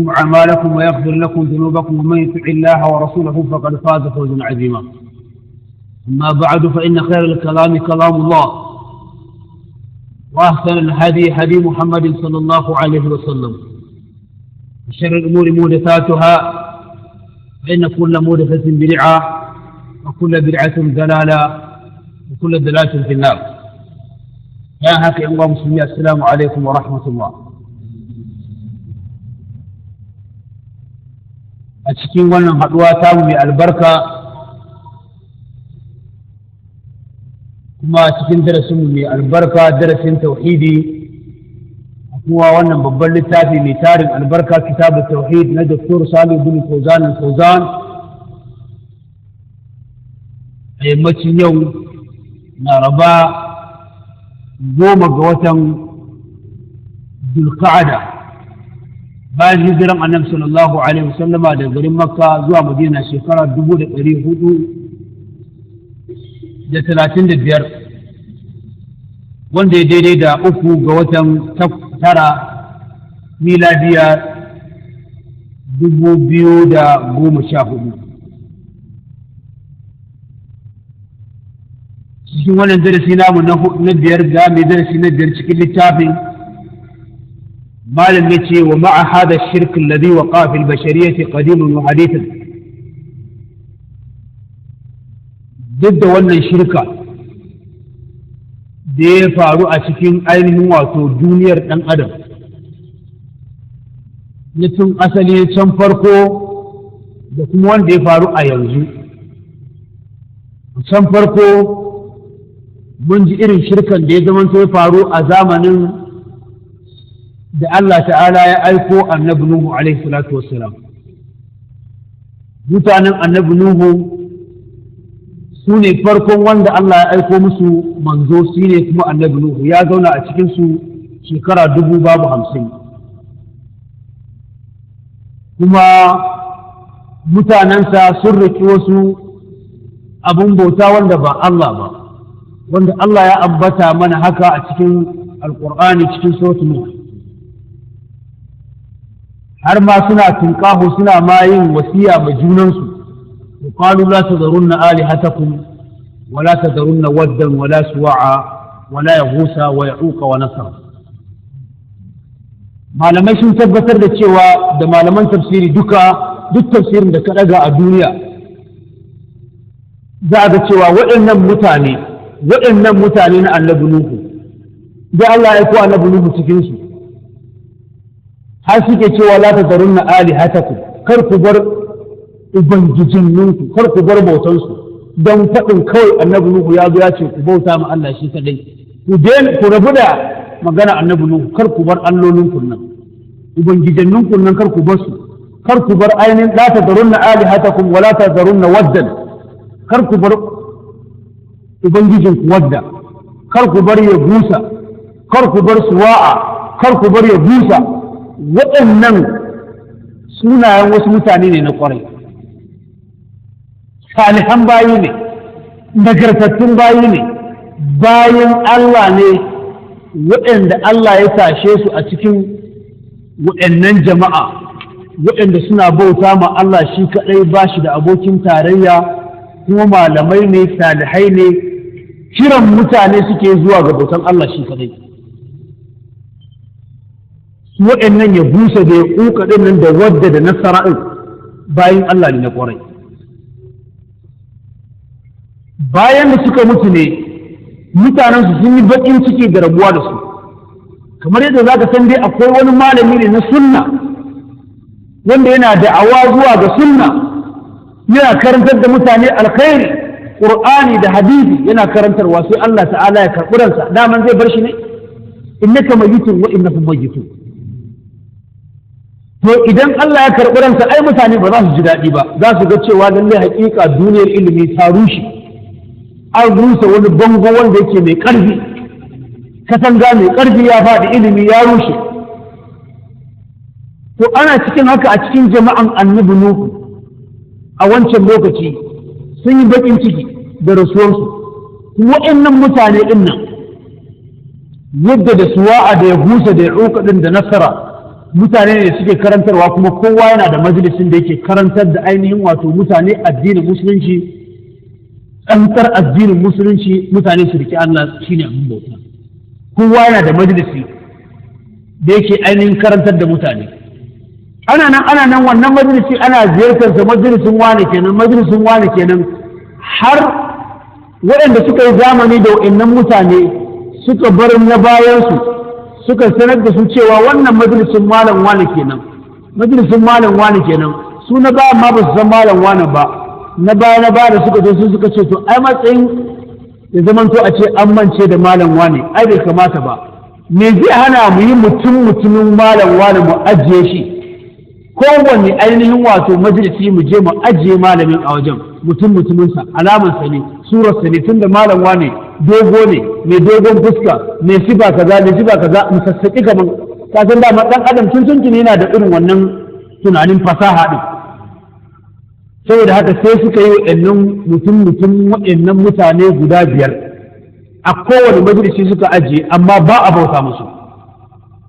أعمالكم ويغفر لكم ذنوبكم، ومن يطع الله ورسوله فقد فاز فوزا عظيما. أما بعد، فإن خير الكلام كلام الله، وأحسن الهدي هدي محمد صلى الله عليه وسلم، وشر الأمور محدثاتها، فإن كل محدثة بدعة، وكل بدعة ضلالة، وكل ضلالة في النار. يا هكا أيها المسلمين، السلام عليكم ورحمة الله. A cikin wannan haɗuwa tamu mai albarka, kuma a cikin darasinmu mai albarka, darasin tauhidi, kuma wannan babban littafi mai tarin albarka, Kitabu Tauhid na Dr. Salu bin Fauzan Fauzan, a yammacin yau Laraba, 10 ga watan Dulka'ada, bayan hijiran Annabi sallallahu alaihi wasallama da garin Makka zuwa Madina shekara 1435, wanda ya daidai da 3 ga watan 9, miladiya 2014. Cikin wannan darasi namu na biyar, ga mai darasi na biyar cikin littafin, malam ya ce: wa ma'a hada shirk alladhi waqa fi al-bashariyati qadiman wa hadithan, duk da wannan shirka da ya faru a cikin ainihin wato duniyar ɗan adam na tun asali can farko da kuma wanda ya faru a yanzu. Can farko mun ji irin shirkan da ya zama ya faru a zamanin da Allah ta'ala ya aiko Annabi Nuhu alaihi salatu wassalam. Mutanen Annabi Nuhu su ne farkon wanda Allah ya aiko musu manzo, shi ne kuma Annabi Nuhu. Ya zauna a cikinsu shekara 50,000, kuma mutanensa sun riƙi wasu abun bauta wanda ba Allah ba, wanda Allah ya ambata mana haka a cikin Alƙur'ani, cikin Suratul Nuh. Har ma suna tunƙaho, suna ma yin wasiya ma junansu: وقالوا لا تذرن آلهتكم ولا تذرن ودا ولا سواعا ولا يغوث ويعوق ونسرا. Malamai sun tabbatar da cewa, da malaman tafsiri duka, duk tafsirin da ka ɗaga a duniya, za a ga cewa waɗannan mutane na Annabi Nuhu, da Allah ya ko Annabi Nuhu cikinsu, har suke cewa: la tadharunna alihatakum, kar ku bar ubangijinku, kar ku bar bautansu. Don faɗin kawai Annabi Nuhu ya zo ya ce ku bauta ma Allah shi kadai, ku ku rabu da magana Annabi Nuhu, kar ku bar allolinku nan, ubangijanninku nan, kar ku bar su, kar ku bar ainihin la tadharunna alihatakum wa la tadharunna waddan, kar ku bar ubangijinku Wadda, kar ku bar ya gusa, kar ku bar Suwa'a, kar ku bar ya gusa. Waɗannan sunayen wasu mutane ne na ƙwarai, salihan bayi ne, nagartattun bayi ne, bayan Allah ne, waɗanda Allah ya tashe su a cikin waɗannan jama'a, waɗanda suna bauta ma Allah shi kaɗai, ba shi da abokin tarayya, kuma malamai ne, salihai ne, kiran mutane suke zuwa ga bautan Allah shi kaɗai. Su waɗannan ya busa da ya ƙuka ɗin nan, da Wadda da Nasara ɗin, bayan Allah ne na ƙwarai. Bayan da suka mutu ne, mutanensu sun yi baƙin ciki da rabuwa da su. Kamar yadda za ka san dai, akwai wani malami ne na sunna wanda yana da'awa zuwa ga sunna, yana karantar da mutane alkhairi, Qur'ani da hadisi yana karantarwa, sai Allah ta'ala ya karɓi ransa. Daman zai bar shi ne? Innaka mayyitun wa innahum mayyitun. To idan Allah ya karɓi ransa, ai mutane ba za su ji daɗi ba, za su ga cewa lallai haƙiƙa duniyar ilimi ta rushe, an rusa wani bango wanda yake mai ƙarfi, katanga mai ƙarfi ya faɗi, ilimi ya rushe. To ana cikin haka, a cikin jama'an Annabi Nuhu a wancan lokaci, sun yi baƙin ciki da rasuwarsu. Waɗannan mutane ɗin nan, yadda da Suwa'a da ya busa da ya ɗin da Nasara. Mutane ne suke karantarwa, kuma kowa yana da majalisin da yake karantar da ainihin wato mutane addinin musulunci, tsantsar addinin musulunci, mutane su riƙe Allah shine abin bauta. Kowa yana da majalisi da yake ainihin karantar da mutane. Ana nan, ana nan, wannan majalisi ana ziyartar sa, majalisin wane kenan, majalisin wane kenan, har waɗanda suka yi zamani da waɗannan mutane suka bar na bayansu, suka sanar da su cewa wannan majalisin malam wane kenan, majalisin malam wane kenan. Su na bayan ma ba su san malam wane ba. Na baya na baya da suka zo, su suka ce, to ai matsayin ya zamanto a ce an mance da malam wane, ai bai kamata ba. Me zai hana mu yi mutum mutumin malam wane mu ajiye shi? Kowanne ainihin wato majalisi mu je mu ajiye malamin a wajen, mutum mutuminsa, alamansa ne, surarsa ne, tunda malam wane dogo ne, mai dogon fuska, mai sifa kaza, mai sifa kaza, mu sassaƙi kaman ka san dama ɗan adam tun tuntuni yana da irin wannan tunanin fasaha ɗin. Saboda haka sai suka yi waɗannan mutum mutum waɗannan mutane guda 5 a kowane majalisi suka ajiye, amma ba a bauta musu.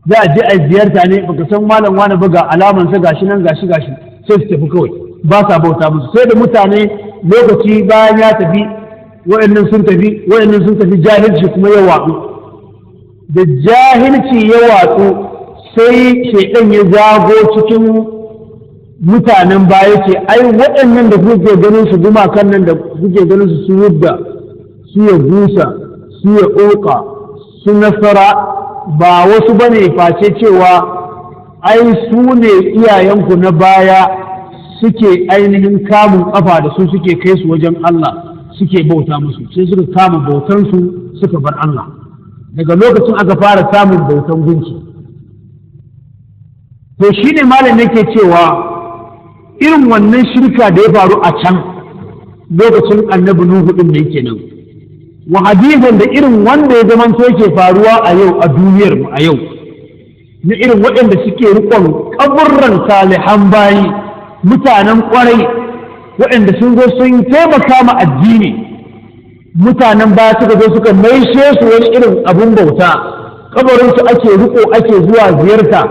Za a je a ziyarta ne, baka san malam wani ba, ga alamansa, gashi nan, gashi gashi, sai su tafi kawai, ba sa bauta musu. Sai da mutane lokaci bayan ya tafi, waɗannan sun tafi, waɗannan sun tafi, jahilci kuma ya watsu. Da jahilci ya watsu, sai shaidan ya zago cikin mutanen baya, ce ai waɗannan da kuke ganin su, gumakan nan da kuke ganin su, su Wudda, su Ya Gusa, su Ya Oka, su Nasara, ba wasu bane face cewa ai su ne iyayenku na baya suke ainihin kamun kafa da su, suke kai su wajen Allah, suke bauta musu. Sai suka kama bautansu, suka bar Allah. Daga lokacin aka fara samun bautan gunki. To shine malam yake cewa irin wannan shirka da ya faru a can lokacin Annabi Nuhu din ne kenan, wa hadisan da irin wanda ya zamanto yake faruwa a yau a duniyar mu a yau, na irin waɗanda suke riƙon kaburran salihan bayi, mutanen ƙwarai, waɗanda sun zo sun taimaka ma addini, mutanen baya suka zo suka maishe su wani irin abun bauta, kabarinsu ake riko, ake zuwa ziyarta.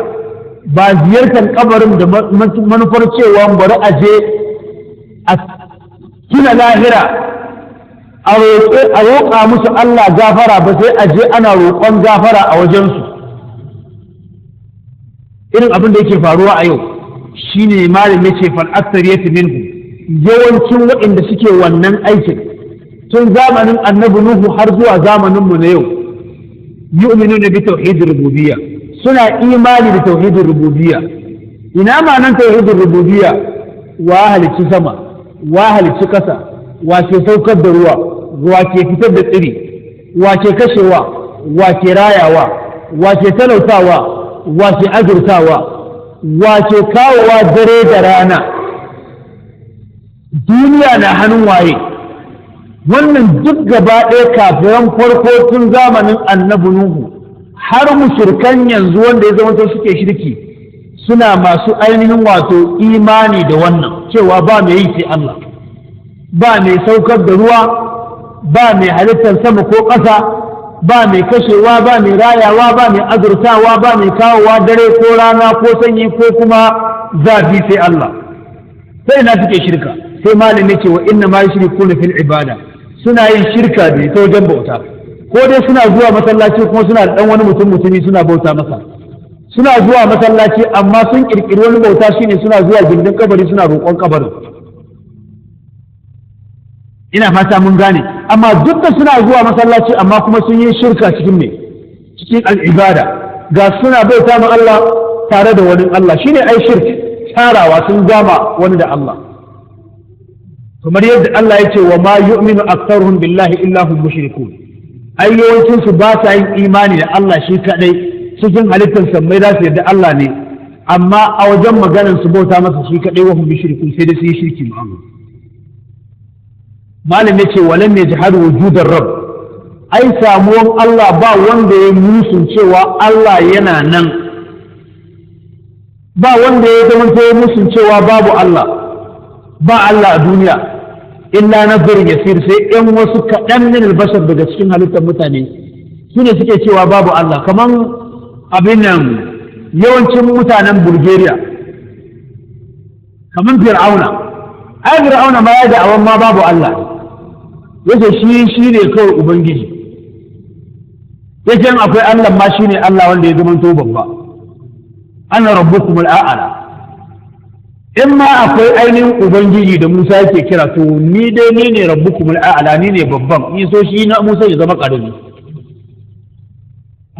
Ba ziyartar kabarin da manufar cewa bari a je a tuna lahira, a roƙa musu Allah gafara ba, sai a je ana roƙon gafara a wajensu. Irin abin da yake faruwa a yau shine malam yace fal aktsariyatu minhu, yawancin waɗanda suke wannan aikin tun zamanin Annabi Nuhu har zuwa zamanin mu na yau, yu'minuna bi tauhidir rububiyya, suna imani da tauhidin rububiyya. Ina ma'anar tauhidin rububiyya? Wa halicci sama, wa halicci ƙasa, wa ke saukar da ruwa, wa ke fitar da tsiri, wa ke kashewa, wa ke rayawa, wa ke talautawa, wa ke azurtawa, wa ke kawowa dare da rana, duniya na hannun waye? Wannan duk gaba ɗaya kafiran farko tun zamanin Annabi Nuhu har mushrikan yanzu wanda ya zama suke shirki, suna masu ainihin wato imani da wannan, cewa ba mai yi sai Allah, ba mai saukar da ruwa, ba mai halittar sama ko ƙasa, ba mai kashewa, ba mai rayawa, ba mai azurtawa, ba mai kawowa dare ko rana ko sanyi ko kuma zafi sai Allah. Sai ina suke shirka? Sai malami ce wa inna ma yushrikuna fil ibada, suna yin shirka da ta wajen bauta. Ko dai suna zuwa masallaci kuma suna da dan wani mutum mutumi suna bauta masa. Suna zuwa masallaci amma sun kirkiri wani bauta, shine suna zuwa gindin kabari suna roƙon kabarin. Ina fata mun gane. Amma duk da suna zuwa masallaci, amma kuma sun yi shirka cikin me? Cikin al'ibada. Ga suna bauta ma Allah tare da wani Allah, shine ai shirk, tarawa, sun gama wani da Allah, kamar yadda Allah ya ce wa ma yu'minu aktharuhum billahi illa hum mushrikun. Ai yawancin su ba sa yin imani da Allah shi kadai cikin halittar sammai, za su yarda Allah ne, amma a wajen maganar su bauta masa shi kadai, wa hum mushrikun, sai dai su yi shirki ma Allah. Malam yace walam yajhadu wujudar rabb, ai samuwan Allah ba wanda ya musun cewa Allah yana nan, ba wanda ya zama ya musun cewa babu Allah, ba Allah a duniya, illa nazar yasir, sai ɗan wasu kaɗan min albashar, daga cikin halittar mutane, su ne suke cewa babu Allah, kaman abin nan Yawancin mutanen Bulgaria, kamar Fir'auna. Ai Fir'auna ma ya da'awan ma babu Allah, yace shi shi ne kawai ubangiji, yace in akwai Allah ma shi ne Allah wanda ya zamanto babba, ana rabbukum al'a'la. In ma akwai ainihin ubangiji da Musa yake kira, to ni dai ni ne rabbukum al'a'la, ni ne babban, ni so shi na Musa ya zama karami.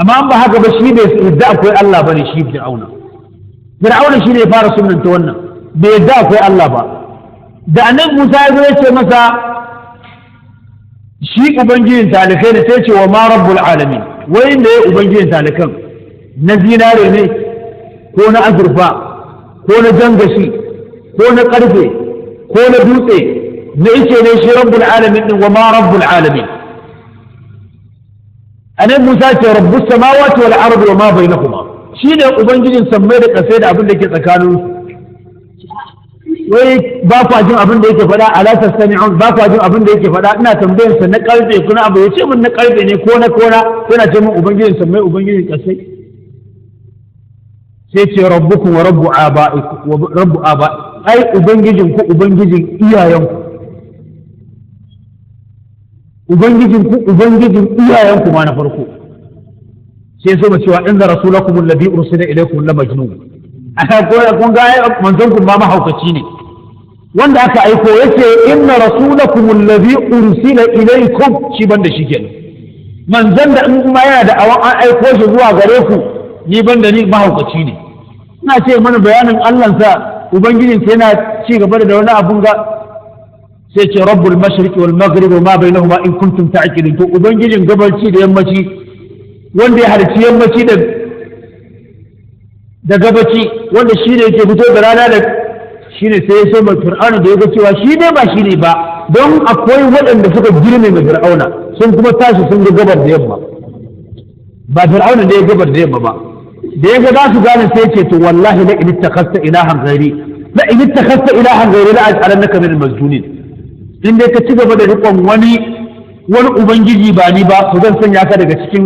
Amma an ba haka ba, shi bai yadda akwai Allah bane. Shi Fir'auna, Fir'auna shi ne ya fara sunnanta wannan, bai yadda akwai Allah ba. Da annabi Musa ya zo ya ce masa shi ubangijin talikai ne, sai ce wa ma rabbul alamin? Wai ne ubangijin talikan? Na zinare ne ko na azurfa ko na jangashi ko na karfe ko na dutse na ice ne shi rabbul alamin din? Wa ma rabbul alamin? Annabi Musa ce rabbus samawati wal ardi wa ma bainahuma, shine ubangijin sammai da kasai da abin da ke tsakanin. Wai ba kwa jin abin da yake faɗa? Ala tastami'un? Ba kwa jin abin da yake faɗa? Ina tambayar sa na karfe kuna abu, ya ce min na karfe ne ko na kona, yana ce min ubangijin sammai, ubangijin kasai. Sai ce rabbukum wa rabbu aba'ikum wa rabbu aba, ai ubangijin ku, ubangijin iyayenku, ubangijin ku, ubangijin iyayenku ma na farko. Sai so cewa inna rasulakum alladhi ursila ilaykum la majnun. Aka ko kun ga manzon ku ma mahaukaci ne wanda aka aiko. Yace inna rasulakum alladhi ursila ilaykum, shi banda shi kenan, manzon da in ma yana da awan an aiko shi zuwa gare ku, ni banda ni mahaukaci ne. Ina ce mana bayanin Allahnsa, ubangijinsa, yana ci gaba da wani abun ga. Sai ce rabbul mashriqi wal maghribi ma bainahuma in kuntum ta'qilun. To ubangijin gabarci da yammaci, wanda ya halicci yammaci da gabaci, wanda shi ne yake fito da rana da shi ne. Sai ya so mai Fir'auna da ya ga cewa shi ne ba shi ne ba, don akwai waɗanda suka girme mai Fir'auna sun kuma tashi sun ga gabar da yamma, ba Fir'auna da ya gabar da yamma ba. Da ya ga za su gane, sai ce to wallahi la in ittakhadta ilahan ghairi, la in ittakhadta ilahan ghairi la aj'alannaka min al-masjunin. In dai ka ci gaba da riƙon wani ubangiji ba ni ba, to zan sanya ka daga cikin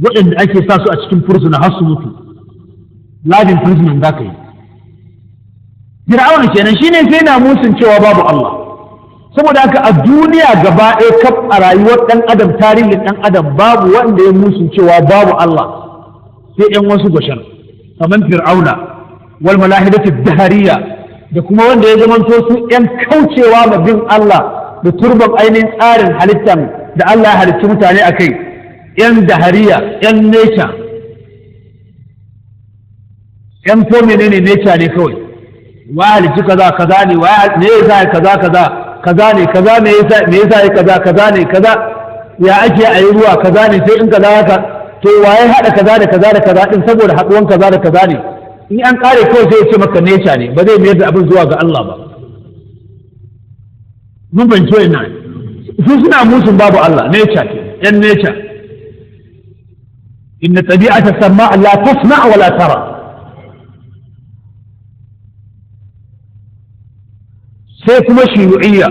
waɗanda ake sa su a cikin fursuna har su mutu, life imprisonment za ka yi. Fir'auna kenan, shine sai na musun cewa babu Allah. Saboda haka a duniya gaba ɗaya kaf, a rayuwar ɗan adam, tarihin ɗan adam, babu wanda ya musun cewa babu Allah sai ɗan wasu gwashan kamar Fir'auna wal malahidatu dahariya, da kuma wanda ya zamanto su ‘yan kaucewa ma bin Allah da turban ainihin tsarin halittan da Allah ya halicci mutane a kai, ‘yan dahariya, ‘yan nature, ‘yan ko menene, nature ne kawai. Wa halicci kaza? Kaza ne. Wa me yasa kaza? Kaza kaza ne. Kaza me yasa? Me yasa ya kaza? Kaza ne. Kaza ya ake a yi ruwa? Kaza ne. Sai in kaza haka, to waye haɗa kaza da kaza da kaza din? Saboda haɗuwan kaza da kaza ne. In an kare kawai sai ya ce maka nature ne, ba zai mayar da abin zuwa ga Allah ba. Mun fahimci wannan. Su suna musun babu Allah, nature ke, yan nature. Inna tabi'ata sama la tasma wa la tara. Sai kuma shiyu'iyya.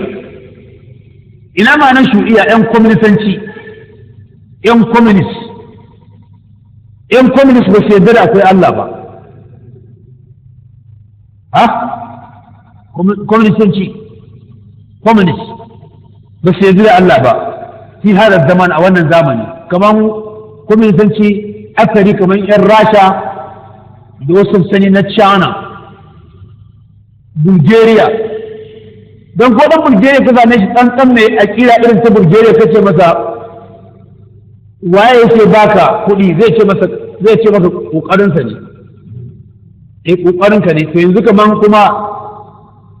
Ina ma'anar shiyu'iyya? Yan kwaminisanci, yan communist. Yan communist ba su yarda da akwai Allah ba. Ha, kwaminisanci, communist ba su yarda da Allah ba fi hada zaman, a wannan zamani. Kamar kwaminisanci akari kamar yan Rasha da wasu sani na China, Bulgaria. Don ko dan Bulgaria ka same shi tsantsan mai akira irin ta Bulgaria, kace masa waye yake baka kuɗi, zai ce maka kokarinsa ne. Eh, kokarinka ne. To yanzu kaman kuma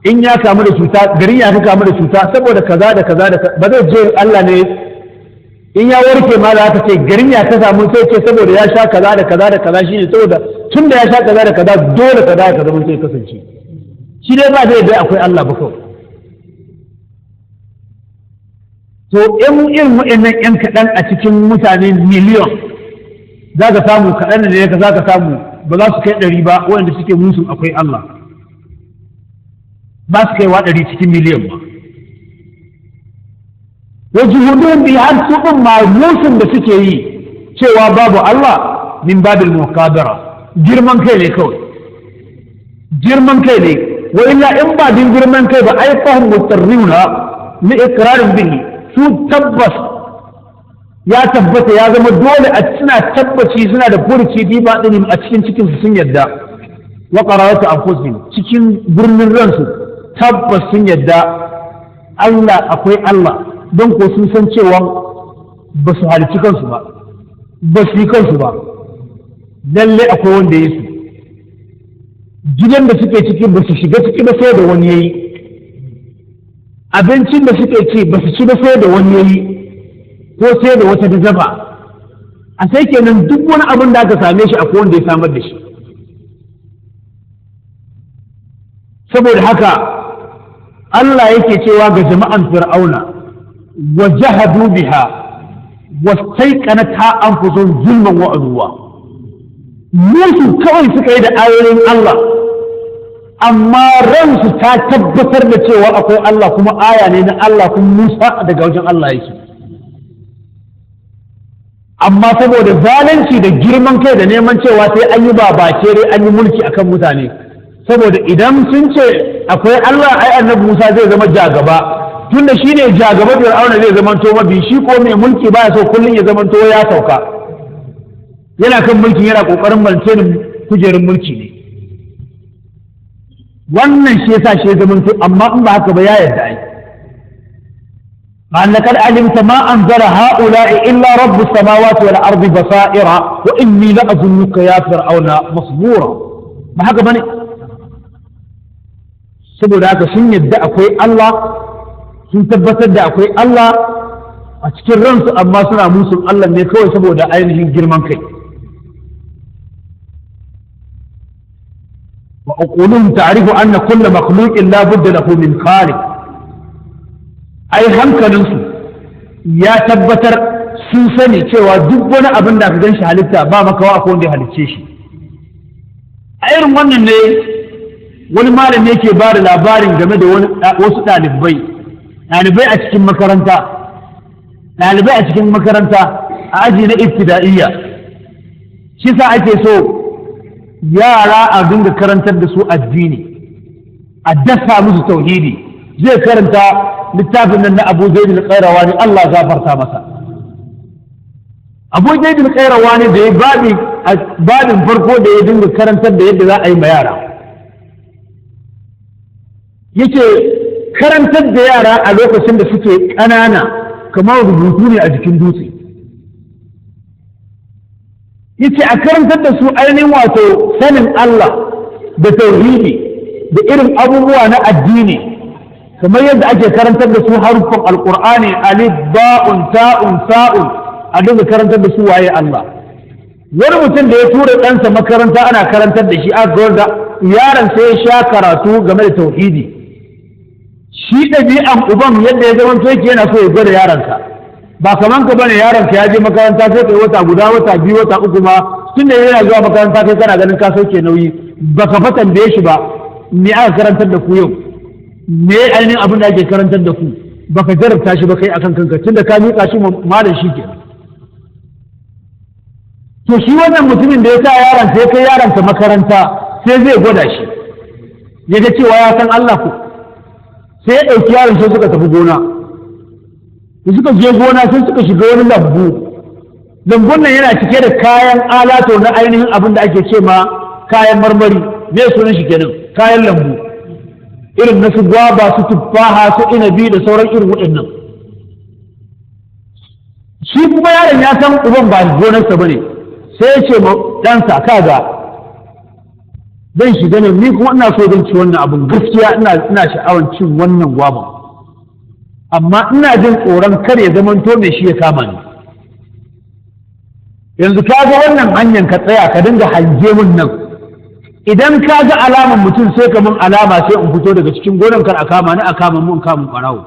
in ya kamu da cuta, garin ya ka kamu da cuta saboda kaza da kaza da ba zai je Allah ne. In ya warke ma da aka ce garin ya ka samu, sai ce saboda ya sha kaza da kaza da kaza shine, saboda tun da ya sha kaza da kaza dole kaza da kaza sai kasance. Shi dai ba zai dai akwai Allah ba kawai. To in irin waɗannan yan kaɗan a cikin mutane miliyon za ka samu, kaɗan ne ka za ka samu, ba za su kai 100 ba waɗanda suke musu akwai Allah, ba su kaiwa 100 cikin miliyan ba. Wa juhudun bi, har su ɗin ma musun da suke yi cewa babu Allah. Min babil mukabara, girman kai ne kawai, girman kai ne. Wa illa, in ba din girman kai ba, ai fahim mutarruna li iqrarin bihi, su tabbas ya tabbata, ya zama dole a suna tabbaci, suna da furuci bi ba a cikin cikin su, sun yadda wa qararatu anfusihim, cikin birnin ransu tabbas sun yadda Allah akwai Allah, don ko sun san cewa ba su halicci kansu ba, ba su yi kansu ba, lalle akwai wanda ya su. Gidan da suke ciki ba su shiga ciki ba sai da wani yayi. Abincin da suke ci ba su ci ba sai da wani yayi, ko sai da wata ta dafa. A sai kenan duk wani abin da aka same shi, akwai wanda ya samar da shi. Saboda haka Allah yake cewa ga jama'an Fir'auna: wa jahadu biha wastaiqanatha anfusuhum zulman wa udwa. Musu kawai suka yi da ayoyin Allah, amma ransu ta tabbatar da cewa akwai Allah, kuma aya ne na Allah, kuma Musa daga wajen Allah yake. Amma saboda zalunci da girman kai da neman cewa sai an yi babakere, an yi mulki akan mutane, saboda idan sun ce akwai Allah, ai annabi Musa zai zama jagaba, tunda shine jagaba, Fir'auna zai zamanto mabi shi, ko mai mulki baya so kullum ya zamanto ya sauka yana kan mulkin, yana kokarin mantenin kujerun mulki ne. Wannan shi yasa shi ya zamanto, amma in ba haka ba ya yarda ai. مع أنك علمت ما أنزل هؤلاء إلا رب السماوات والأرض بصائر وإني لأظنك يا فرعون مصبورا. ما haka bane. Saboda haka sun yadda akwai Allah, sun tabbatar da akwai Allah a cikin ransu, amma suna musun Allah ne kawai saboda ainihin girman kai. Wa uquluhum ta'rifu anna kulla makhluqin la budda lahu min khaliq. Ai hankalinsu ya tabbatar, sun sani cewa duk wani abin da aka gan shi halitta, ba makawa akwai wanda ya halicce shi. A irin wannan ne wani malami yake ba da labarin game da wasu ɗalibai a cikin makaranta, ɗalibai a cikin makaranta a aji na ibtida'iyya. Shi sa ake so yara a dinga karantar da su addini, a dasa musu tauhidi. Zai karanta littafin nan na Abu Zaid al-Qayrawani, Allah gafarta masa. Abu Zaid al-Qayrawani da ya babi babin farko da ya dinga karantar da yadda za a yi ma yara, yake karantar da yara a lokacin da suke ƙanana kamar rubutu ne a jikin dutse. Yace a karantar da su ainihin wato sanin Allah da tauhidi da irin abubuwa na addini kamar yadda ake karantar da su haruffan Alƙur'ani, alif, ba'un, ta'un, sa'un, a dinga karantar da su waye Allah. Wani mutum da ya tura ɗansa makaranta ana karantar da shi, aka ga yaron sai ya sha karatu game da tauhidi. Shi ɗabi'an uban yadda ya zama yake, yana so ya gwada yaronsa. Ba kaman ka bane, yaronka ya je makaranta sai kai wata guda, wata 2, wata 3 ma, tunda yana zuwa makaranta kai kana ganin ka sauke nauyi, baka fa tambaye shi ba me aka karantar da ku yau, me ainihin abin da ake karantar da ku, baka jarabta shi ba kai akan kanka, tunda ka miƙa shi malam shi ke. To shi wannan mutumin da ya sa yaron sai kai yaronsa makaranta, sai zai gwada shi ya ga cewa ya san Allah ko. Sai ya ɗauki yaron sai suka tafi gona. Da suka je gona sai suka shiga wani lambu. Lambun nan yana cike da kayan alato na ainihin abin da ake ce ma kayan marmari, me sunan shi kenan, kayan lambu irin na su gwaba, su tuffaha, su inabi da sauran irin waɗannan. Shi kuma yaron ya san uban ba gonarsa bane, sai ya ce ma ɗansa: kaga, zan shiga ne ni kuma ina so zan ci wannan abun, gaskiya ina sha'awar cin wannan gwaban, amma ina jin tsoron kar ya zamanto mai shi ya kama ni. Yanzu ka ga wannan hanyar, ka tsaya ka dinga hange mun nan, idan ka ga alaman mutum sai ka mun alama, sai in fito daga cikin gonan, kar a kama ni, a kama mun kamun ɓarawo.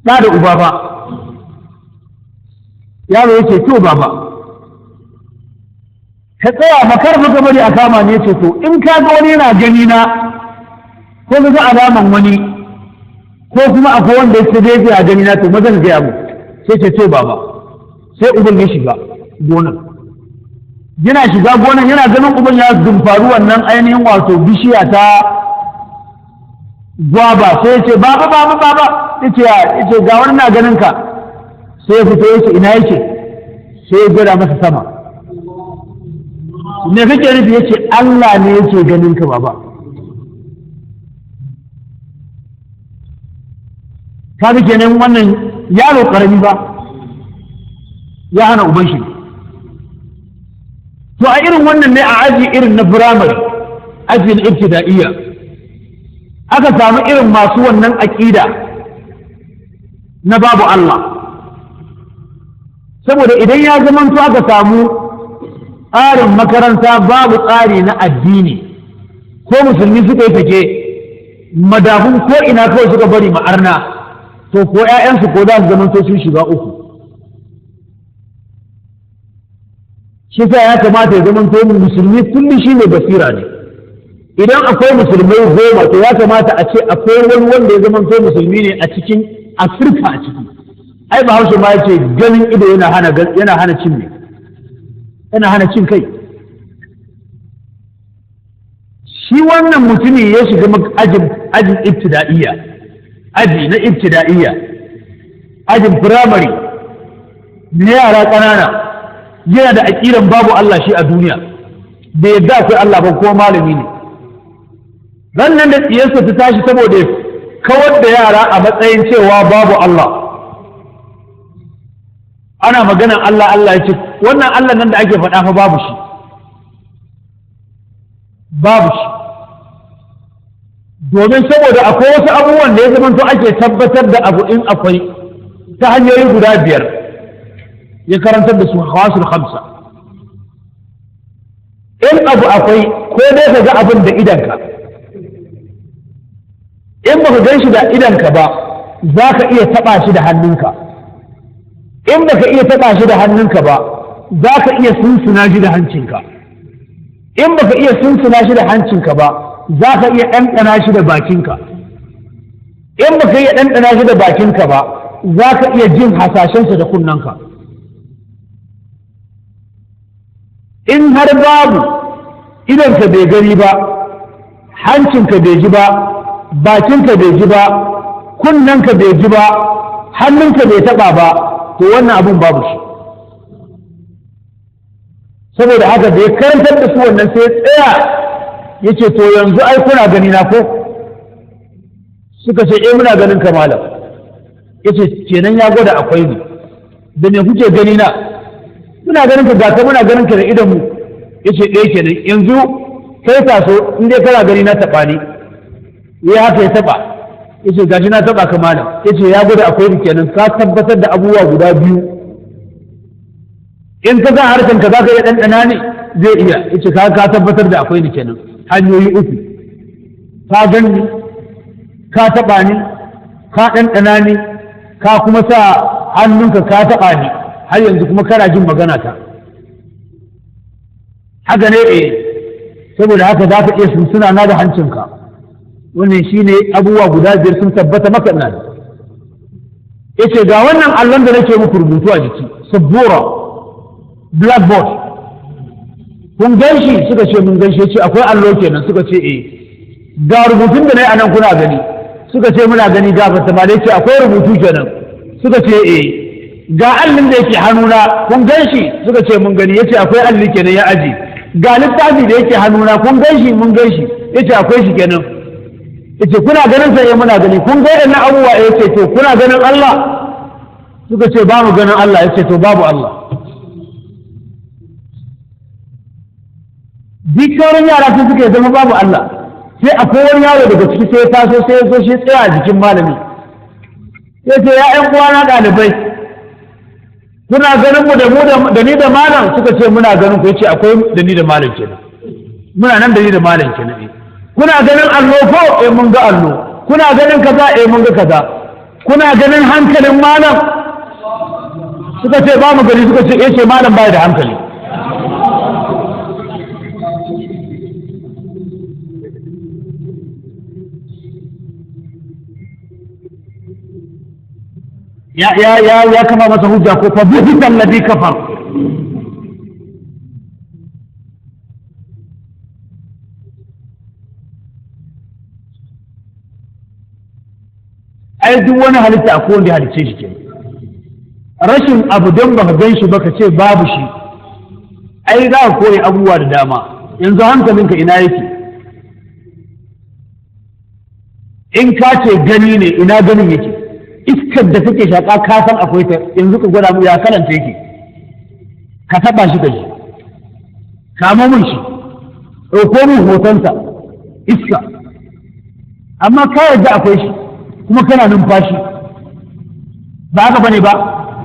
Ɗa da uba ba. Yaro yake: to baba, ka tsaya ba kar ka bari a kama ni. Yace: to in ka ga wani yana gani na, ko ka ga alaman wani, ko kuma akwai wanda ya ce a gani na, to maza ka gaya mu. Sai ce: to baba. Sai uban ya shiga gonan. Yana shiga gonan, yana ganin uban ya dumfaru wannan ainihin wato bishiya ta gwaba, sai ya ce, "Baba, baba, baba!" Yace, "Ga wani na ganin ka." Sai ya fito, yace, "Ina yake?" Sai ya gwada masa sama. "Me kake nufi?" Yace, "Allah ne yake ganin ka, baba." Kaga kenan wannan yaro karami ba ya hana uban shi. To a irin wannan ne, a aji irin na firamare, aji na ibtida'iyya, aka samu irin masu wannan aƙida na babu Allah. Saboda idan ya zamanto aka samu tsarin makaranta babu tsari na addini, ko musulmi suka yi sake madafun ko ina kawai suka bari ma'arna, to ko 'ya'yansu ko za su zamanto sun shiga uku. Shi sa ya kamata ya zamanto musulmi kullum shi ne basira ne. Idan akwai musulmai 10, to ya kamata a ce akwai wani wanda ya zamanto musulmi ne a cikin Afirka a ciki. Ai Bahaushe ma yace ganin ido yana hana cin me, yana hana cin kai. Shi wannan mutumi ya shiga ajin ibtida'iyya, aji na ibtida'iyya, ajin firamare na yara ƙanana, yana da aƙidan babu Allah shi a duniya, bai yadda akwai Allah ba, ko malami ne. Ran nan da tsiyarsa ta tashi, saboda kawar da yara a matsayin cewa babu Allah, ana maganan Allah, Allah, ya ce wannan Allah nan da ake faɗa fa babu shi, babu shi. Domin saboda akwai wasu abubuwan da ya zamanto ake tabbatar da abu in akwai ta hanyoyi guda biyar. Ya karantar da su hawasul khamsa. In abu akwai, ko dai ka ga abin da idanka, in baka gan shi da idanka ba, za ka iya taɓa shi da hannunka. In baka iya taɓa shi da hannunka ba, za ka iya sunsuna shi da hancinka. In baka iya sunsuna shi da hancinka ba, za ka iya ɗanɗana shi da bakinka. In baka iya ɗanɗana shi da bakinka ba, za ka iya jin hasashensa da kunnanka. In har babu, idonka bai gani ba, hancinka bai ji ba, bakinka bai ji ba, kunnanka bai ji ba, hannunka bai taɓa ba, to wannan abun babu shi. Saboda haka da ya karantar da su wannan, sai tsaya ya ce, "To yanzu ai kuna gani na ko?" Suka ce, "Eh, muna ganin ka, malam." Ya ce, "Kenan ya gwada akwai ni. Da me kuke gani na?" "Muna ganin ka, gata muna ganin ka da idon mu." Ya ce, "Ɗaya kenan. Yanzu kai taso, in dai kana gani na, taɓa ni." Ya haka ya taɓa, ya ce, "Gashi na taɓa ka, malam." Ya ce, "Ya gwada akwai ni kenan. Ka tabbatar da abubuwa guda biyu. In ka sa harshen ka, za ka iya ɗanɗana ne?" "Zai iya." Ya ce, "Ka tabbatar da akwai ni kenan. Hanyoyi uku: ka gani, ka taɓa ni, ka ɗanɗana ni, ka kuma sa hannunka ka taɓa ni. Har yanzu kuma kana jin magana ta. Haka ne?" "Eh." "Saboda haka za ka iya sunsuna na da hancinka. Wannan shine abubuwa guda biyar sun tabbata maka ina da." Yace, "Ga wannan allon da nake muku rubutu a jiki, sabbura, blackboard, kun gan shi?" Suka ce, "Mun gan shi." Yace, "Akwai allo kenan?" Suka ce, "Eh." "Ga rubutun da nayi anan, kuna gani?" Suka ce, "Muna gani, gafarta ma." Yace, "Akwai rubutu kenan?" Suka ce, "Eh." "Ga allin da yake hannuna, kun gan shi?" Suka ce, "Mun gani." Yace, "Akwai alli kenan?" Ya aji. "Ga littafi da yake hannuna, kun gan shi?" "Mun gan shi." Yace, "Akwai shi kenan?" Yace, "Kuna ganin sa?" "Eh, muna gani." "Kun ga waɗannan abubuwa?" "Eh." Yace, "To kuna ganin Allah?" Suka ce, "Ba mu ganin Allah." Yace, "To babu Allah." Duk sauran yara sun suka zama babu Allah. Sai akwai wani yaro daga ciki, sai ya taso, sai ya zo shi tsaya a jikin malami, sai ce, "Ya ƴan uwana ɗalibai, kuna ganin mu da mu da ni da malam?" Suka ce, "Muna ganin ku." Yace, "Akwai da ni da malam kenan. Muna nan da ni da malam kenan." "Eh." "Kuna ganin allo ko?" "Eh, mun ga allo." "Kuna ganin kaza?" "Eh, mun ga kaza." "Kuna ganin hankalin malam?" Suka ce, "Ba mu gani." Suka ce, "Eh." Ce, "Malam bai da hankali." Ya kama masa hujja ko? Fa buhita alladhi kafar. Ai duk wani halitta akwai wanda ya halicce shi kenan. Rashin abu don baka gan shi baka ce babu shi, ai za ka kore abubuwa da dama. Yanzu hankalinka ina yake? In ka ce gani ne, ina ganin yake? Iskar da kake shaƙa ka san akwai ta, yanzu ka gwada mu ya kalanta yake, ka taɓa shi ka ji, kamo mun shi, ɗauko mun hotonsa iska. Amma ka yarda akwai shi kuma kana numfashi, ba haka bane ba?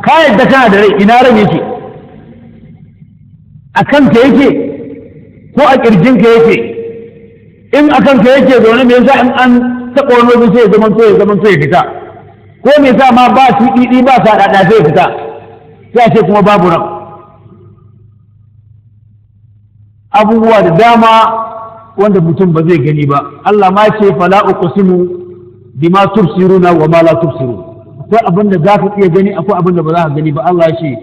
Ka yarda kana da rai, ina ran yake? A kanka yake ko a ƙirjinka yake? In a kanka yake zaune, me yasa in an taɓa wani waje sai ya zamanto ya zamanto ya fita? Ko me yasa ma ba tiɗiɗi ba sa ɗaɗa sai ya fita, sai a ce kuma babu ran? Abubuwa da dama wanda mutum ba zai gani ba. Allah ma ce fala uqsimu bima tubsiruna wa ma la tubsirun. Akwai abin da za ka iya gani, akwai abin da ba za ka gani ba. Allah ya ce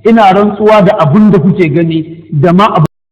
ina rantsuwa da abin da kuke gani da ma abin